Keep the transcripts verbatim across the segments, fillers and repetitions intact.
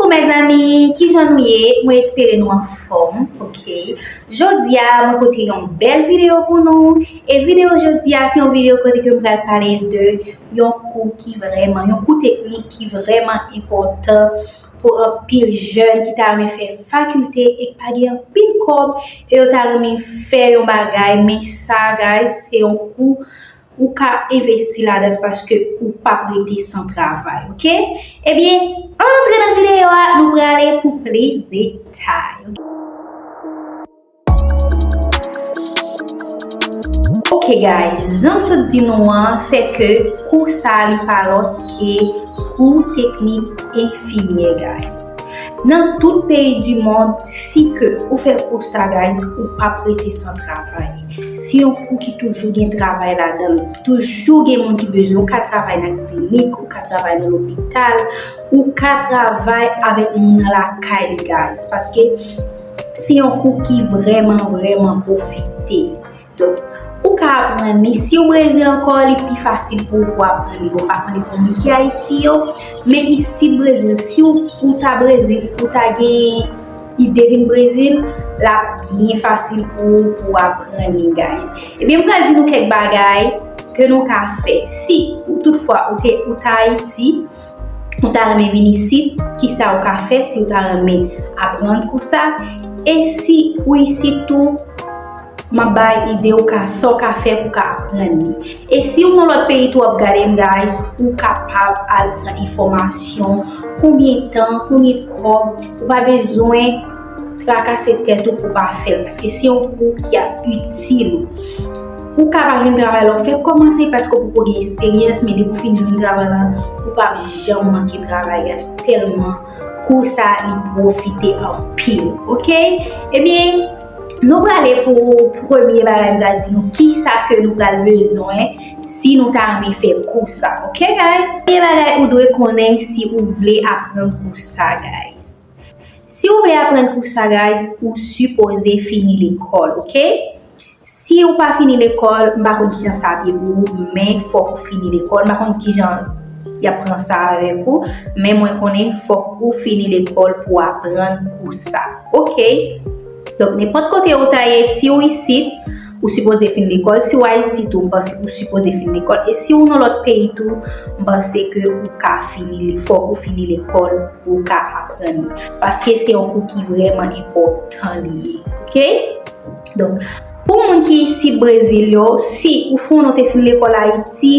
Mezanmi, kijan nou ye? Mwen espere nou anfòm, ok? Jodi a, mwen pote yon bèl videyo pou nou. E videyo jodi a, se yon videyo kote ke m pral pale de yon kou ki vrèman, yon kou teknik ki vrèman enpòtan pou anpil jèn ki ta renmen fè fakilte e ki pa gen anpil kòb, e yo ta renmen fè yon bagay, men sa, guys, se yon kou ou ka envesti ladan l paske ou p ap rete san travay, ok? Ebyen, ann antre nan videyo a, nou prale pou plis detay. Ok guys, jan m sot di nou an, se ke kou sa li pa lòt ke kou teknik enfimyè, guys. Nan tout peyi di mond, si ke ou fè kou sa, guys, ou p ap rete san travay. Se yon kou ki toujou gen travay ladan l. Toujou gen moun ki bezwen. Ou ka travay nan klinik, ou ka travay nan lopital, ou ka travay avèk moun nan lakay li, guys. Paske se yon kou ki vrèman, vrèman pwofite. Donk, ou ka aprann li. Si w Brezil ankò, li pi fasil pou ou pou aprann li. Bon, m pa konnen pou moun ki Ayiti yo, men isit Brezil, si w, ou ta Brezil, ou ta gen ide vin Brezil, l ap byen fasil pou ou pou w aprann li, guys. Ebyen, m pral di nou kèk bagay ke nou ka fè. Si ou toutfwa ou te, ou ta Ayiti, ou ta renmen vin isit, kisa ou ka fè si ou ta renmen aprann kou sa? E si ou isit tou, m ap bay ide ou ka, sa w ka fè pou w ka aprann li. E si ou nan lòt peyi tou w ap gade m, guys, ou kapab al pran enfòmasyon, konbyen tan, konbyen kòb, ou pa bezwen trakase tèt ou pou w pa fè l, paske se yon kou ki ap itil ou. Ou ka pa jwenn travay la, w fè kòmanse paske w poko gen esperyans, men depi w fin jwenn travay la, ou p ap janm manke travay, guys, tèlman kou sa li pwofite anpil, ok? Ebyen, nou prale pou premye bagay m pral di nou, kisa ke nou pral bezwen si nou ta renmen fè kou sa, ok, guys? Premye bagay ou dwe konnen si ou vle aprann kou sa, guys. Si ou vle aprann kou sa, guys, ou sipoze fini lekòl, ok? Si ou pa fini lekòl, m pa konn kijan sa ap ye pou ou, men fòk ou fini lekòl. M pa konn kijan y ap pran sa avèk ou, men mwen konnen fòk ou fini lekòl pou w aprann kou sa. Ok? Donk, nenpòt kote ou ta ye, si ou isit, ou sipoze fin lekòl. Si ou Ayiti tou, m panse ou sipoze fin lekòl. E si ou nan lòt peyi tou, m panse ke ou ka fini, fòk ou fini lekòl pou ou ka aprann li. Paske se yon kou ki vrèman enpòtan li ye. Ok? Donk, pou moun ki isit Brezil yo, si ou fè yon, te fin lekòl Ayiti,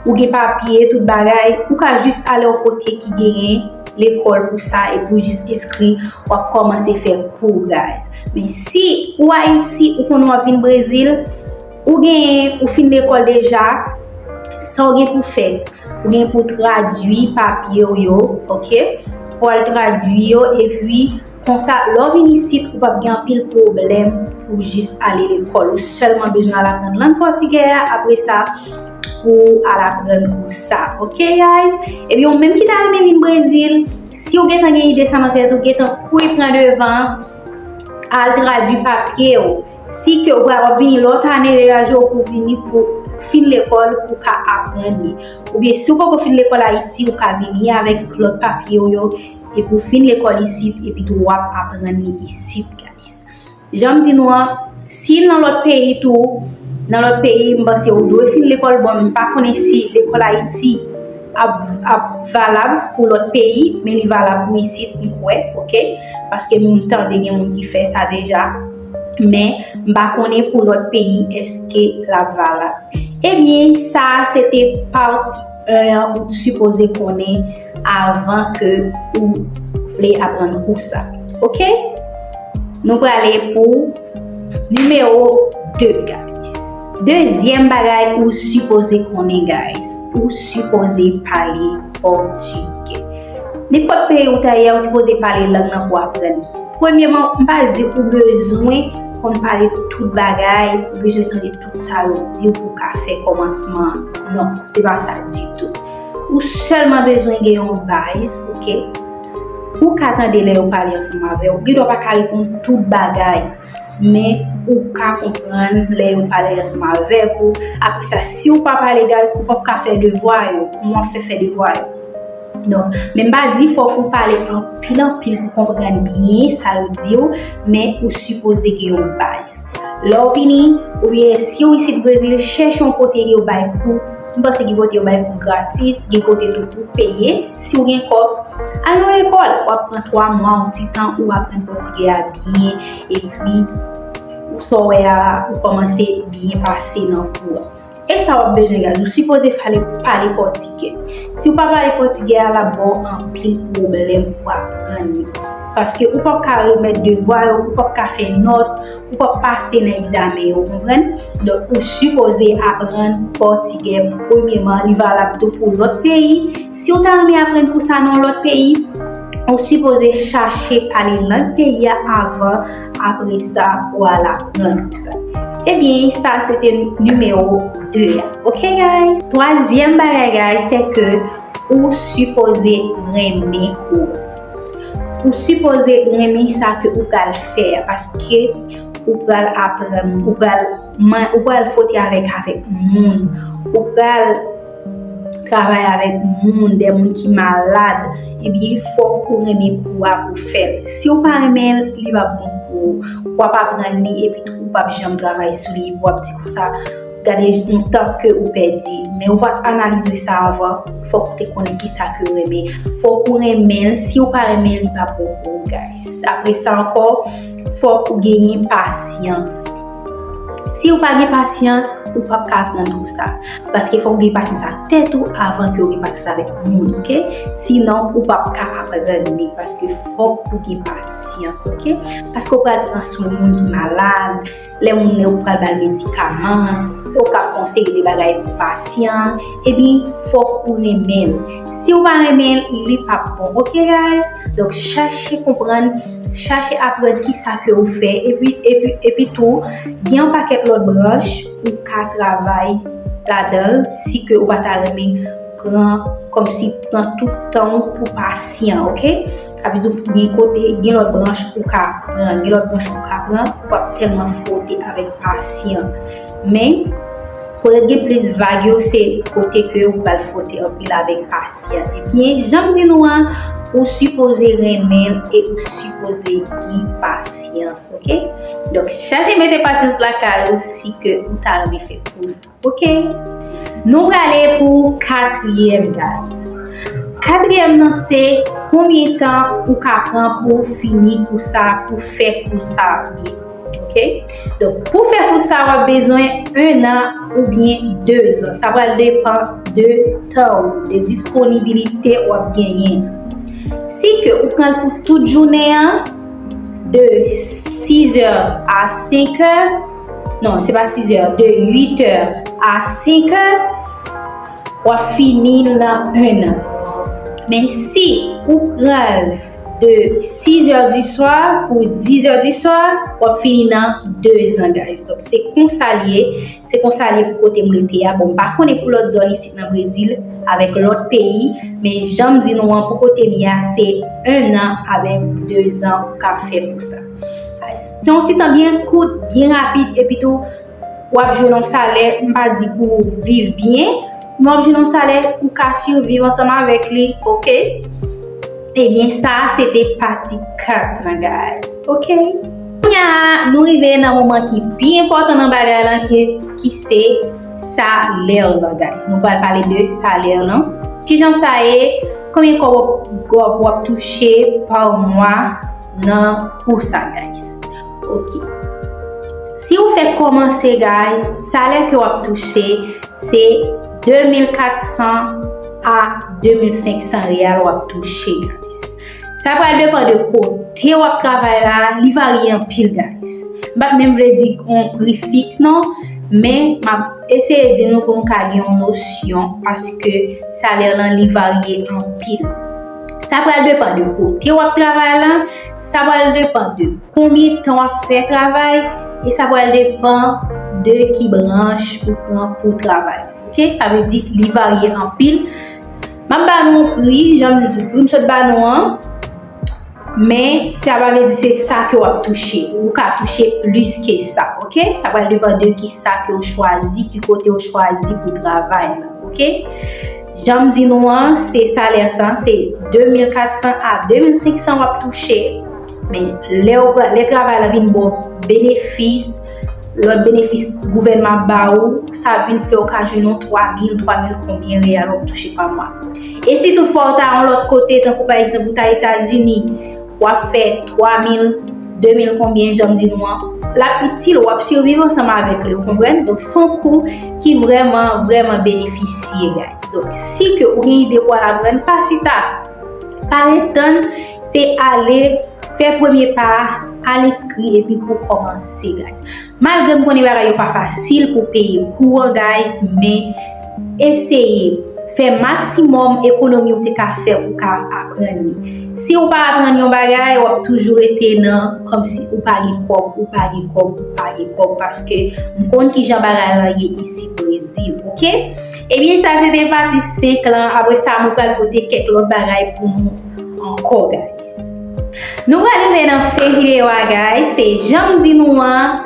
ou gen papye, tout bagay, ou ka jis ale yon kote ki genyen lekòl pou sa, epi ou jis enskri, w ap kòmanse fè kou, guys. Men si ou Ayiti, ou konnen w ap vin Brezil, ou genyen, ou fin lekòl deja, sa w gen pou fè, ou gen pou tradui papye w yo, ok? Pou al tradui yo, epi konsa, lè w vin isit, ou p ap gen anpil pwoblèm pou w jis ale lekòl. Ou sèlman bezwen al aprann lang pòtigè a, apre sa, pou w al aprann kou sa. Ok, guys? Ebyen, ou menm ki ta renmen vin Brezil, si w gentan gen ide sa nan tèt ou, gentan kouri pran devan, al tradui papye w. Si ke w ap vini lòt ane, degaje w pou vini pou fin lekòl pou w ka aprann li. Oubyen si w poko fin lekòl Ayiti, ou ka vini avèk lòt papye w yo, epi w fin lekòl isit, epi tou w ap aprann li isit, guys. Jan m di nou an, si nan lòt peyi tou, nan lòt peyi, m panse ou dwe fin lekòl, bon, m pa konnen si lekòl Ayiti ap, ap valab pou lòt peyi, men li valab pou isit, m kwè, ok? Paske m tande gen moun ki fè sa deja. Men, m pa konnen pou lòt peyi, èske l ap valab. Ebyen, sa a se te pati en an ou t sipoze konnen avan ke ou vle aprann kou sa. Ok? Nou prale pou nimewo de, guys. Dezyèm bagay ou sipoze konnen, guys. Ou sipoze pale pòtigè. Nenpòt peyi ou ta ye a, ou sipoze pale lang nan pou aprann. Premyèman, m pa di ou bezwen konn pale tout bagay, ou bezwen tande tout sa yo di w pou w ka fè kòmansman an. Non, se pa sa ditou. Ou sèlman bezwen gen yon baz, ok? Ou ka tande lè yo pale ansanm avè w. Ou gendwa pa ka reponn tout bagay, men ou ka konprann lè yo pale ansanm avèk ou. Apre sa, si w pa pale, guys, ou p ap ka fè devwa yo. Kòman w ap fè fè devwa yo? Donk, men m pa di fòk ou pale anpil anpil pou konprann byen sa yo di w, men ou sipoze gen yon baz. Lè w vini, oubyen si w isit Brezil, chèche yon kote yo bay kou. M panse gen kote yo bay kou gratis, gen kote tou ou peye. Si w gen kòb, al nan lekòl, w ap pran twa mwa, yon ti tan, ou aprann pòtigè a byen, epi ou sa w wè a, ou kòmanse byen pase nan kou a. E sa w ap bezwen, guys, ou sipoze pale, pale pòtigè. Si w pa pale pòtigè a, l ap ba w anpil pwoblèm pou aprann li. Paske ou p ap ka remèt devwa yo, ou p ap ka fè nòt, ou p ap pase nan egzamen yo, ou konprann? Donk, ou sipoze aprann pòtigè premyeman, li valab tou pou lòt peyi. Si w ta renmen aprann kou sa nan yon lòt peyi, ou sipoze chache pale lang peyi a avan, apre sa, ou al aprann kou sa. Ebyen, sa se te nimewo de a. Ok, guys? Twazyèm bagay, guys, se ke ou sipoze renmen kou. Ou sipoze renmen sa ke ou pral fè a, paske ou pral aprann, ou pral, ou pral fwote avèk, avèk moun. Ou pral travay avèk moun, de moun ki malad, ebyen, fòk ou renmen kou a pou fè l. Si w pa renmen l, li p ap bon pou ou. W ap aprann li, epi tou, ou p ap janm travay sou li, w ap di konsa, gade yon tan ke ou pèdi. Men ou pa t analize sa avan, fòk ou te konnen kisa ke w renmen. Fòk ou renmen l, si w pa renmen l, li p ap bon pou ou, guys. Apre sa ankò, fòk ou genyen pasyans. Si ou pa gen pasyans, ou p ap ka aprann kou sa. Paske fòk ou gen pasyans ak tèt ou avan ke ou gen pasyans avèk moun, ok? Sinon, ou p ap ka aprann li, paske fòk ou gen pasyans, ok? Paske ou pral pran swen moun ki malad, lè moun yo pral ba l medikaman, ou ka fè yon seri de bagay pou pasyan, ebyen, fòk ou renmen l. Si ou pa renmen l, li p ap bon, ok, guys? Donk, chache konprann, chache aprann kisa ke ou fè, epi, epi, epi tou, gen yon pakèt lòt branch ou ka travay ladan l, si ke ou pa ta renmen pran, kòmsi pran tout tan w pou pasyan, ok? Sa vle di gen kote, gen lòt branch ou ka pran, gen lòt branch ou ka pran, ou p ap tèlman fwote avèk pasyan. Men, kote gen plis vag yo, se kote ke ou pral fwote anpil avèk pasyan. Ebyen, jan m di nou an, ou sipoze renmen l e ou sipoze gen pasyans, ok? Donk, chache mete pasyans lakay ou si ke ou ta renmen fè kou sa. Ok? Nou prale pou katriyèm, guys. Katriyèm nan se konbyen tan ou ka pran pou w fini kou sa, pou w fè kou sa byen. Ok? Donk, pou w fè kou sa, w ap bezwen en an oubyen de zan. Sa pral depann de tan ou, de disponibilite w ap genyen. Si ke ou pran l pou tout jounen an, de sizè a senkè, non, se pa sizè, de uitè a senkè, w ap fini l nan en an. Men si ou pran l de sizè di swa pou dizè di swa, w ap fini nan de zan, guys. Donk, se konsa l ye, se konsa l ye pou kote m rete a. Bon, m pa konnen pou lòt zòn isit nan Brezil, avèk lòt peyi, men jan m di nou an, pou kote m ye a, se en an avèk de zan ou ka fè pou sa. Se yon ti tan byen kout, byen rapid, epi tou, w ap jwenn yon salè, m pa di pou w viv byen, men w ap jwenn yon salè ou ka siviv ansanm avèk li, ok? Ebyen, sa a se te pati kat lan, guys, ok? Kounye a, nou rive nan moman ki pi enpòtan nan bagay lan, ki, ki se salè lan, guys. Nou pral pale de salè lan. Kijan sa ye? Konbyen kòb w ap, w ap touche pa mwa nan kou sa, guys? Ok. Si ou fèk kòmanse, guys, salè ke w ap touche, se de mil kat san a de mil senk san reyal w ap touche, guys. Sa pral depann de kote w ap travay la, li varye anpil, guys. M p ap menm vle di yon pri fiks, non, men m ap eseye di nou pou nou ka gen yon nosyon, paske salè lan, li varye anpil. Sa pral depann de kote w ap travay la, sa pral depann de konbyen tan w ap fè travay, e sa pral depann de ki branch ou pran pou travay. Ok? Sa vle di, li varye anpil. M ap ba nou pri, jan m di, pri m sot ba nou an, men sa pa vle di se sa ke w ap touche. Ou ka touche plis ke sa, ok? Sa pral depann de ki sa ke w chwazi, ki kote w chwazi pou travay la, ok? Jan m di nou an, se salè sa, se de mil kat san a de mil senk san w ap touche. Men lè w pra- lè travay la vin ba w benefis, lòt benefis gouvènman ap ba ou, sa vin fè w ka jwenn yon twa mil, twa mil konbyen reyal w ap touche pa mwa. E si toutfwa w ta yon lòt kote, tankou pa egzanp ou ta Etazini, w ap fè twa mil, de mil konbyen, jan m di nou an, l ap itil, w ap siviv ansanm avèk li, w konprann? Donk, se yon kou ki vrèman, vrèman benefisye, guys. Donk, si ke ou gen ide pou al aprann, pa chita, pa ret tann, se ale, fè premye pa a, al enskri epi pou kòmanse, guys. Malgre m konnen bagay yo pa fasil pou peye kou an, guys, men eseye fè maksimòm ekonomi ou te ka fè pou ka aprann li. Si ou pa aprann yon bagay, w ap toujou rete nan kòmsi ou pa gen kòb, ou pa gen kòb, ou pa gen kòb, paske m konn kijan bagay lan ye isi Brezil, oke? Ebyen, sa se te pati senk lan. Apre sa, mwen pral pote kèk lòt bagay pou nou ankò, guys. Nou pral rive nan fen videyo a, guys. Se jan m di nou an,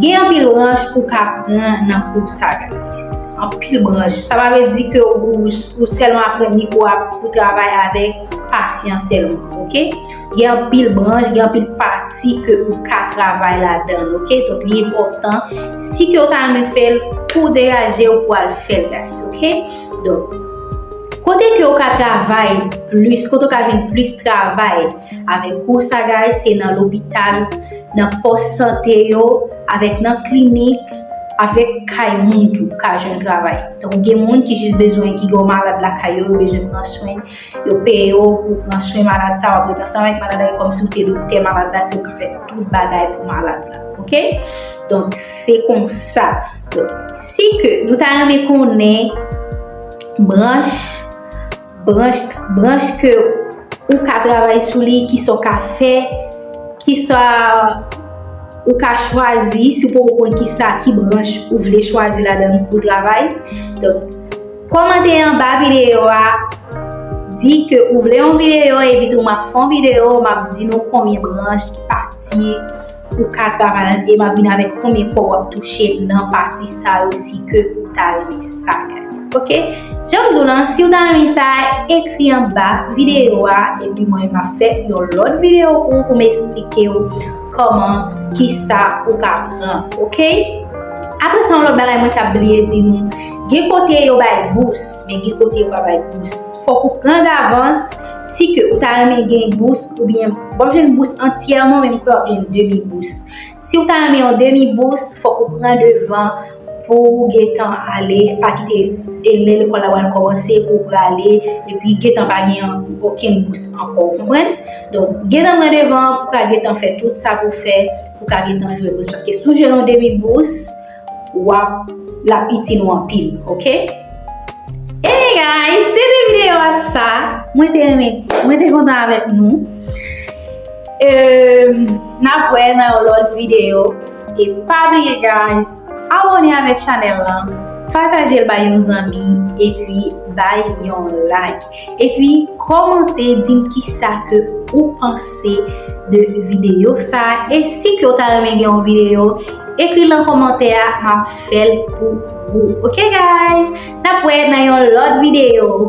gen anpil branch ou ka pran nan kou sa, guys. Anpil branch. Sa pa vle di ke ou, ou sèlman aprann li pou ap, pou travay avèk pasyan sèlman, oke? Gen anpil branch, gen anpil pati ke ou ka travay ladan l, oke? Donk, li enpòtan, si ke ou ta renmen fè l, pou degaje w pou al fè l, guys, oke? Donk, kote ke ou ka travay plis, kote ou ka jwenn plis travay avèk kou sa, guys, se nan lopital, nan pòs sante yo, avèk nan klinik, avèk kay moun tou ou ka jwenn travay. Donk, gen moun ki jis bezwen, ki gen yon malad lakay yo, yo bezwen pran swen, yo peye w pou pran swen malad sa, w ap ret ansanm avèk malad la, e kòmsi w te doktè malad la, se ou ki fè tout bagay pou malad la, oke? Donk, se konsa. Donk, si ke nou ta renmen konnen branch, branch, branch ke ou ka travay sou li, kisa w ka fè, kisa ou ka chwazi, si w poko konn kisa, ki branch ou vle chwazi ladan pou travay. Donk, kòmante anba videyo a, di ke ou vle yon videyo, epi tou m ap fè yon videyo, m ap di nou konbyen branch ki pati ou ka travay la, e m ap vin avèk konbyen kòb w ap touche nan pati sa yo, si ke ou ta renmen sa, guys. Oke? Jan m di w lan, si w ta renmen sa, ekri anba videyo a, epi mwen, m ap fè yon lòt videyo pou, pou m eksplike w kòman, kisa ou ka pran, oke? Apre sa, yon lòt bagay mwen t ap bliye di nou, gen kote yo bay bous, men gen kote yo pa bay bous. Fòk ou pran davans, si ke ou ta renmen gen bous, oubyen w ap jwenn bous antyè non, men m kwè w ap jwenn demi bous. Si w ta renmen yon demi bous, fòk ou pran devan pou w gentan ale, pa kite e lè lekòl la pral kòmanse pou w prale, epi gentan pa gen okenn bous ankò, w konprann? Donk, gentan pran devan pou w ka gentan fè tout sa pou w fè, pou w ka gentan jwenn bous. Paske si w jwenn yon demi bous, w ap, l ap itil ou anpil, oke? Hey guys, se te videyo a sa. Mwen te renmen, mwen te kontan avèk nou. Euh, n ap wè nan yon lòt videyo. E pa bliye, guys, abòne avèk chanèl lan, pataje l bay yon zanmi, epi bay yon like. Epi kòmante, di m kisa ke ou panse de videyo sa. E si ke w ta renmen gen yon videyo, ekri l nan kòmantè a, m ap fè l pou ou. Oke, guys? N ap wè nan yon lòt videyo.